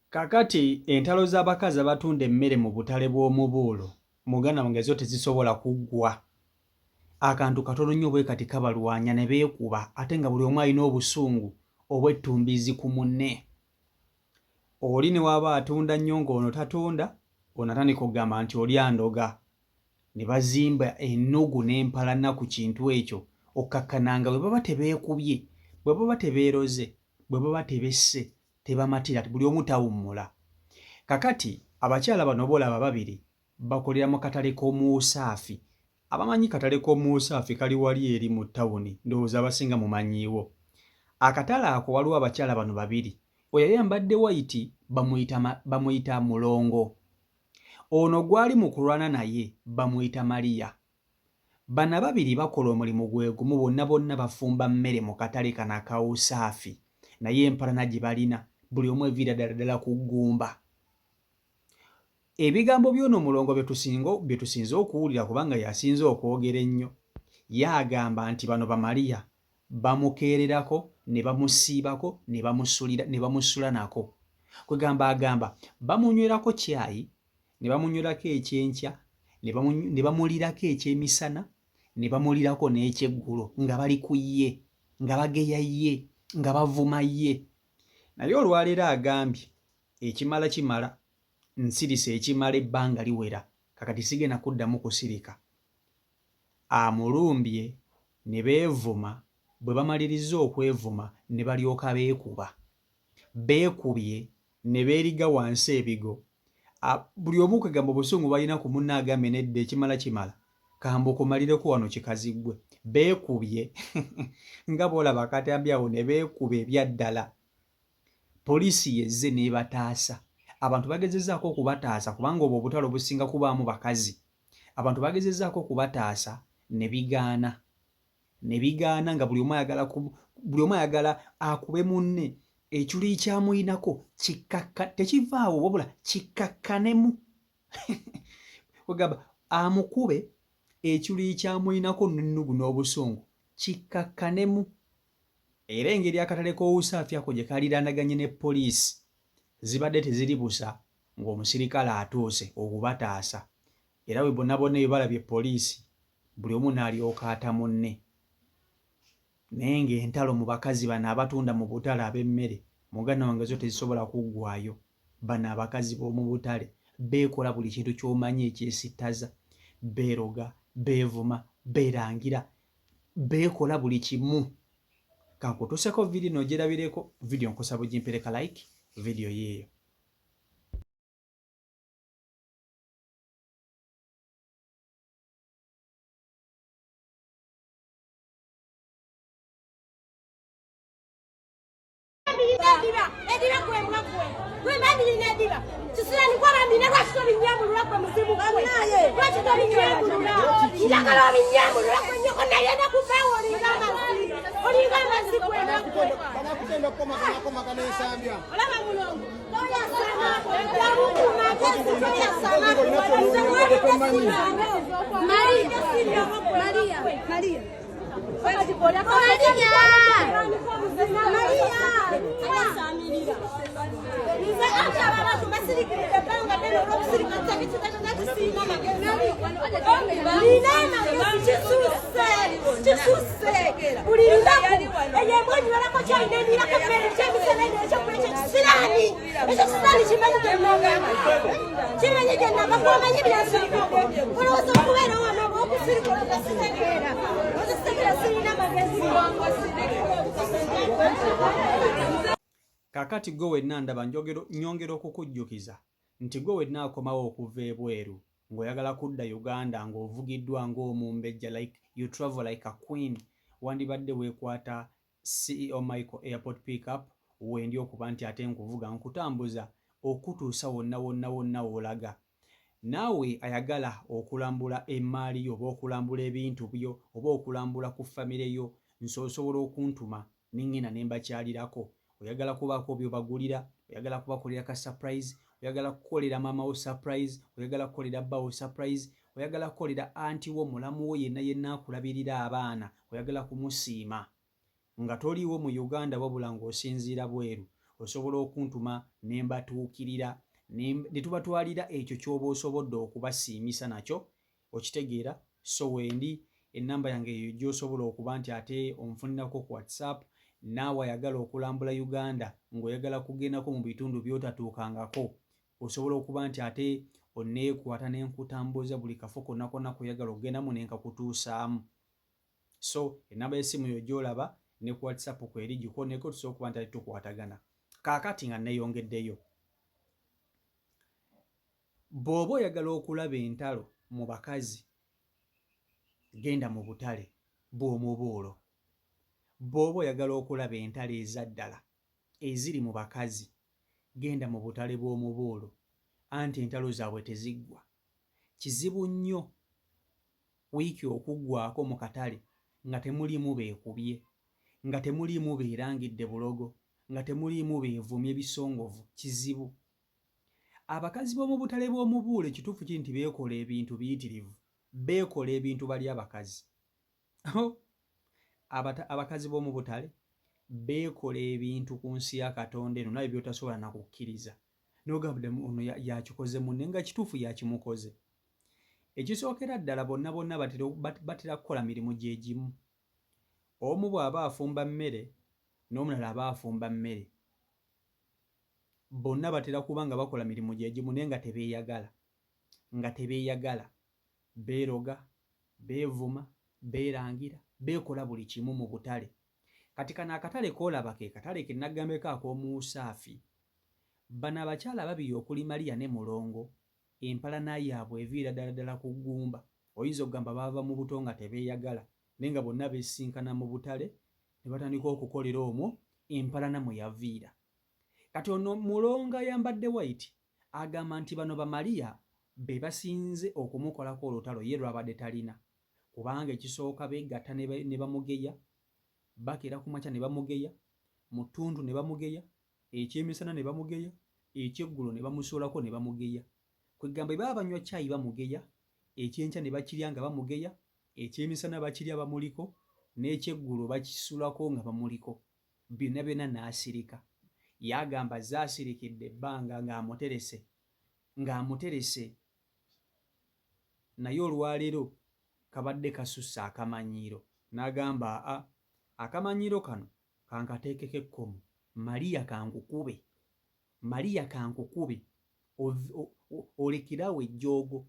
Kaakati entalo z'abakazi abatunda emmere mu butale bw'omubuulo muganda wange zo tezisobola kuggwa. Akantu katono nnyo bwe kati kabalwanya ne beekuba ate nga buli omu alina obusungu obw'ettumbiizi ku munne. Oli ne w'aba atunda nnyo ng'ono tatunda, ono atandika okugamba nti oli andoga. Ne bazimba ennugu n'empalana ku kintu ekyo okkakkana nga bwe baba tebeekubye, bwe baba tebeeroze, bwe baba tebesse tebamatira buli omu tawummula. Kakati abakyala bano bolaba ababiri bakolera mu katale k'omu Usaafi. Abamanyi katale k'omu Usaafi kali wali eri mu ttawuni ndowooza abasinga mumanyiiwo. Akatale ako waliwo abakyala bano babiri. Oyo ayambadde wayiti bamuyita bamuyita Mulongo. Ono gw'ali mu kulwana naye bamuyita Maria. Bano ababiri bakola omulimu gwe gumu bonna bonna bafumba mmere mu katale kano aka Usafi naye empalana gye balina buli omu eviira ddala ddala ku ggumba. Ebigambo by'ono Mulongo bye tusinze okuwulira kubanga y'asinze okwogera ennyo. Ye agamba nti bano Bamaliya bamukeererako ne bamusiibako ne bamusulira ne bamusula nako. Kwegamba agamba bamunywerako caayi ne bamunywerako ekyenkya, ne bamulirako ekyemisana, ne bamulirako n'ekyeggulo nga bali ku ye, nga bageya ye, nga bavuma ye. Naye olwaleero agambye ekimala kimala, nsirise ekimala ebbanga liwera, kakati sigenda kuddamu kusirika. Amulumbye ne beevuma, bwe bamalirizza okwevuma ne balyoka beekuba. Beekubye ne beeriga wansi ebigo. Buli omu kwegamba obusungu bw'alina ku munne agambye nedda ekimala kimala kambukumalireko wano kikazi ggwe. Beekubye nga bw'olaba akatambi awo ne beekuba ebyaddala. Poliisi y'ezze n'ebataasa. Abantu bagezezzaako okubataasa kubanga obwo obutale obusinga kubaamu bakazi. Abantu bagezezzaako okubataasa ne bigaana. Ne bigaana nga buli omu ayagala buli omu ayagala akube munne ekiruyi kyamuyinako kikkakka tekivaawo wabula kikkakkanemu kwegamba amukube ekiruyi kyamuyinako n'ennugu n'obusungu kikkakkanemu era engeri akatale k'owusaafi ako gye kaliraanaganye ne poliisi zibadde teziri busa ng'omusirikale atuuse okubataasa Era bwe bonna bonna bwe balabye poliisi, buli omu n'alyoka ata munne. Naye ng'entalo mu bakazi bano abatunda mu butale ab'emmere, muganda wange zo tezisobola kuggwaayo. Bano abakazi b'omu butale beekola buli kintu ky'omanyi ekyesittaza. Beeroga, beevuma, beerangira, beekola buli kimu. Kankutuuseko vidiyo eno ogyerabireko. Vidiyo nkusaba ogimpeere ka like, vidiyo yiiyo. Njagala obinyamulula gwe nyoko naye nakuvawo olinga amazzi olinga amazzi gwe banakutenda okukomagana ensambya olaba mulongo Buli lunaku eyo embwa enywerako kyayina emirako emmere ekyemisana ekyokulya ekisiraani ekyo kisiraani kimanyi gyenava kimanyi gyenava gwomanyi byansirikako olowooza okubeera wano okusirika olowooza sitegeera olowooza sitegeera sirina magezi. Kakati gwe wenna ndaba nyongera okukujjukiza nti gwe wenna akomawo okuva ebweru ng'oyagala kudda Uganda ng'ovugiddwa ng'omumbejja like you travel like a queen wandibadde weekwata CEO Michael Airport Pickup wendi okuba nti ate nkuvuga nkutambuza okutuusa wonna wonna wonna w'olaga. Naawe ayagala okulambula emmaali yo oba okulambula ebintu byo oba okulambula ku famire yo nsosobola okuntuma ne ŋŋenda ne mbakyalirako. Oyagala kubaako by'obagulira, oyagala kubakolera ka surprise, oyagala kukolera maama wo surprise, oyagala kukolera bba wo surprise, oyagala kukolera anti wo, mulamu wo yenna yenna akulabirira abaana, oyagala kumusiima nga toliiwo mu Uganda wabula ng'osinziira bweru, Osobola okuntuma ne mbatuukirira ne tubatwalira ekyo ky'oba osobodde okubasiimisa nakyo. Okitegeera? So wendi ennamba yange eyo gy'osobola okuba nti ate onfunirako ku WhatsApp. Naawe ayagala okulambula Uganda ng'oyagala kugendako mu bitundu by'otatuukangako, osobola okuba nti ate oneekwata ne nkutambuza buli kafo konna konna k'oyagala okugendamu ne nkakutuusaamu. So ennamba y'essimu yo gy'olaba ne ku WhatsApp kweri, gikoneko tusobola okuba nti ate tukwatagana. Kaakati nga nneeyongeddeyo, bw'oba oyagala okulaba entalo mu bakazi, genda mu butale bw'omubuulo. Bw'oba oyagala okulaba entalo eza ddala eziri mu bakazi, genda mu butale bw'omubuulo, anti entalo zaabwe teziggwa. Kizibu nnyo wiiki okuggwaako mu katale nga temuliimu beekubye, nga temuliimu beerangidde bulogo, nga temuliimu beevumye bisongovu. Kizibu. Abakazi b'omu butale bw'omubuulo ekituufu kiri nti beekola ebintu biyitirivu. Beekola ebintu bali abakazi. Abakazi b'omu butale beekola ebintu ku nsi ya Katonda eno nawe by'otasobola na kukkiriza. N'ogamba ono yakikoze munne nga kituufu yakimukoze. Ekisookera ddala bonna bonna batera kukola mirimu gye gimu. Omu bw'aba afumba mmere n'omulala aba afumba mmere. Bonna batera kuba nga bakola mirimu gye gimu naye nga tebeeyagala. Nga tebeeyagala. Beeroga, beevuma, beerangira, beekola buli kimu mu butale. Kati kano akatale k'olaba ke katale ke nnagambyeko ak'omu Usaafi. Bano abakyala ababiri okuli Maria ne Mulongo empalana yaabwe eviira ddala ddala ku ggumba. Oyinza okugamba baava mu buto nga tebeeyagala naye nga bonna beesisinkana mu butale ne batandika okukolera omwo empalana mwe yaviira. Kati ono Mulongo ayambadde white agamba nti bano ba Maria be basinze okumukolako olutalo ye lw'abadde talina kubanga ekisooka beegatta ne bamugeya, bakeera ku makya ne bamugeya, mu ttuntu ne bamugeya, ekyemisana ne bamugeya, ekyeggulo ne bamusuulako ne bamugeya. Kwegamba bwe baba banywa caayi bamugeya, ekyenkya ne bakirya nga bamugeya, ekyemisana bakirya bamuliko n'ekyeggulo bakisulako nga bamuliko. Byonna byonna n'asirika. Ye agamba azze asirikidde ebbanga ng'amuterese, ng'amuterese naye olwaleero kabadde kasusse akamanyiiro n'agamba aa akamanyiiro kano kankateekeko ekkomo, Maria kankukube, Maria kankukube olekere awo ejjoogo,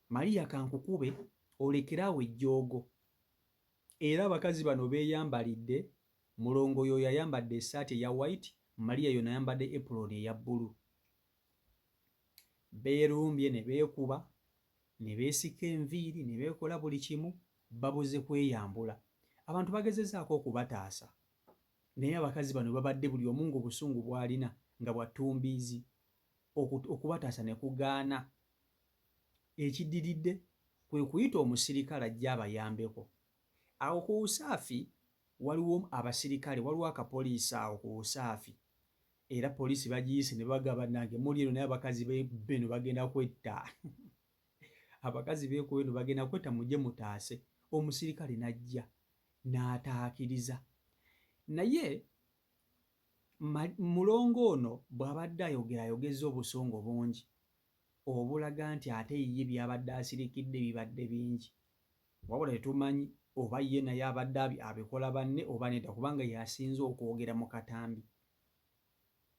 Maria kankukube olekere awo ejjoogo. Era abakazi bano beeyambalidde, Mulongo y'oyo ayambadde essaati eya white, Maria y'ono ayambadde apron eya bbulu. Beerumbye ne beekuba, ne beesika enviiri, ne beekola buli kimu, babuze kweyambula. Abantu bagezezzaako okubataasa naye abakazi bano babadde buli omu ng'obusungu bw'alina nga bwa ttumbiizi, okubataasa ne kugaana. Ekiddiridde kwe kuyita omusirikale ajje abayambeko. Awo ku Usafi waliwo abasirikale, waliwo akapoliisi awo ku Usafi era poliisi bagiyise ne bagamba bannange muli eno naye abakazi beno bagenda kwetta. Abakazi beekuba eno bagenda kwetta mujje mutaase. Omusirikale n'ajja n'ataakiriza. Naye Mulongo ono bw'abadde ayogera ayogezza obusungu bungi obulaga nti ate ye by'abadde asirikidde bibadde bingi. Wabula tetumanyi oba ye naye abadde abikola banne oba nedda kubanga y'asinze okwogera mu katambi.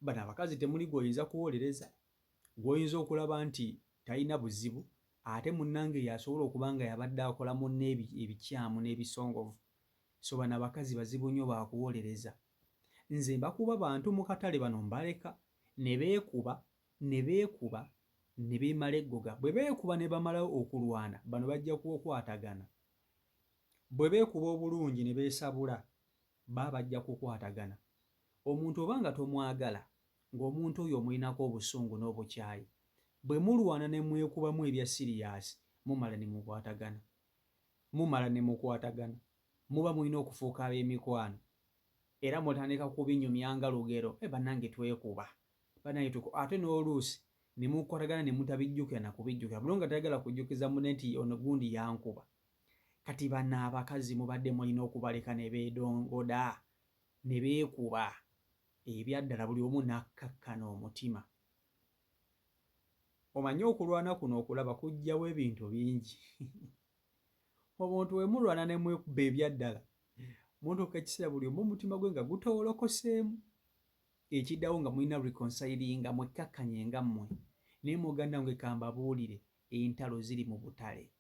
Bano abakazi temuli gw'oyinza kuwolereza, gw'oyinza okulaba nti talina buzibu ate munnange y'asobola okuba nga y'abadde akola munne ebikyamu n'ebisongovu. So bano abakazi bazibu nnyo ba kuwolereza. Nze mbakuba bantu mu katale bano mbaleka ne beekuba ne beekuba ne beemala eggoga. Bwe beekuba ne bamala okulwana bano bajja kukwatagana. Bwe beekuba obulungi ne beesabula baba bajja kukwatagana. Omuntu oba nga tomwagala ng'omuntu oyo omulinako obusungu n'obukyayi, bwe mulwana ne mwekubamu ebya siriyaasi mumala ne mukwatagana. Mumala ne mukwatagana. Muba mulina okufuuka ab'emikwano era mutandika kubinyumya nga lugero, eh bannange twekuba, bannange twekuba ate n'oluusi ne mukwatagana ne mutabijjukira na kubijjukira. Buli omu nga tayagala kujjukiza munne nti ono gundi yankuba. Kati bano abakazi mubadde mulina okubaleka ne beedongoda, ne beekuba. Ebyaddala buli omu n'akkakkana omutima. Omanyi okulwana kuno okulaba kujjawo ebintu bingi. Omuntu we mulwana ne mwekuba ebyaddala mutuuka ekiseera buli omu omutima gwe nga gutowolokoseemu. Ekiddawo nga mulina reconcilinga mwekkakkanye nga mmwe. Naye muganda wange kambabuulire entalo ziri mu butale.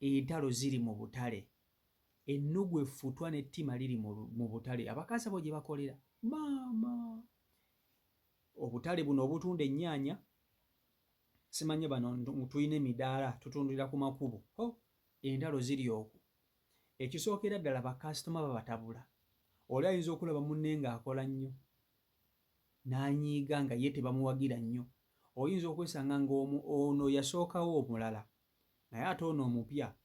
Entalo ziri mu butale. Ennugu effutwa n'ettima liri mu butale. Abakazi abo gye bakolera. Maama! Obutale buno obutunda ennyaanya simanye bano tulina emidaala tutundira ku makubo. Ho! Entalo ziri okwo. Ekisookera ddala bakasitoma babatabula. Oli ayinza okulaba munne ng'akola nnyo n'anyiiga nga ye tebamuwagira nnyo. Oyinza okwesanga ng'omu ono yasookawo omulala naye ate ono omupya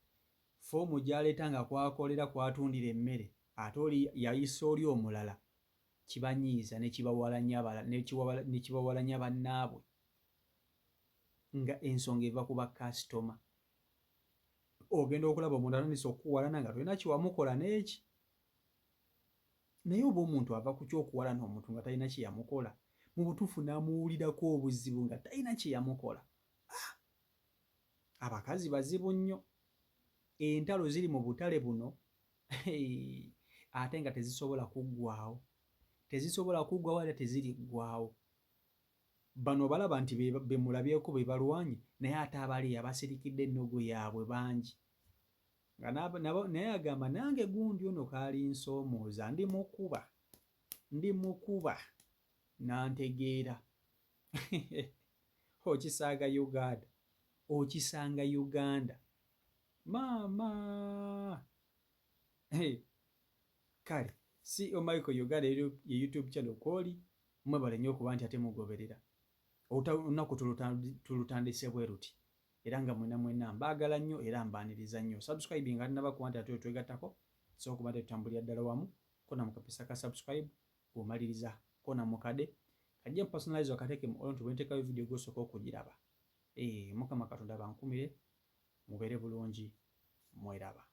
ffoomu gy'aleeta nga kw'akolera kw'atundira emmere ate oli yayise oli omulala kibanyiiza ne kibawalanya bannaabwe nga ensonga eva ku bakasitoma. Ogenda okulaba omuntu atandise okukuwalana nga tolina kye wamukola n'eki. Naye oba omuntu ava ku ky'okuwalana omuntu nga talina kye yamukola, mu butuufu n'amuwulirako obuzibu nga talina kye yamukola. Ah! Abakazi bazibu nnyo. Entalo ziri mu butale buno ate nga tezisobola kuggwaawo. Tezisobola kuggwaawo era teziriggwaawo. Bano obalaba nti be mulabyeko be balwanye naye ate abali abasirikidde ennugu yaabwe bangi. Nga naye agamba nange gundi ono kaalinsoomooza ndi mukuba, ndi mukuba n'antegeera. Okisaaga Uganda, okisanga Uganda. Maama! Hey. Kale, CEO Michael Uganda ye YouTube channel kwoli, mwebale nnyo okuba nti ate mugoberera. Olunaku tulutandise bwe luti. Era nga mwena mwena mbaagala nnyo era mbaaniriza nnyo. Subscribe nga tannaba kuba nti ate otwegattako, tusobola okuba nti tutambulira ddala wamu. Kona mu kapesa ka subscribe, bw'omaliriza kona mu kade. Kajje mu personalize okateeke mu all nti bwe nteekayo video gw'osooka okugiraba. Mukama Katonda abankumire, mubeere bulungi, mweraba.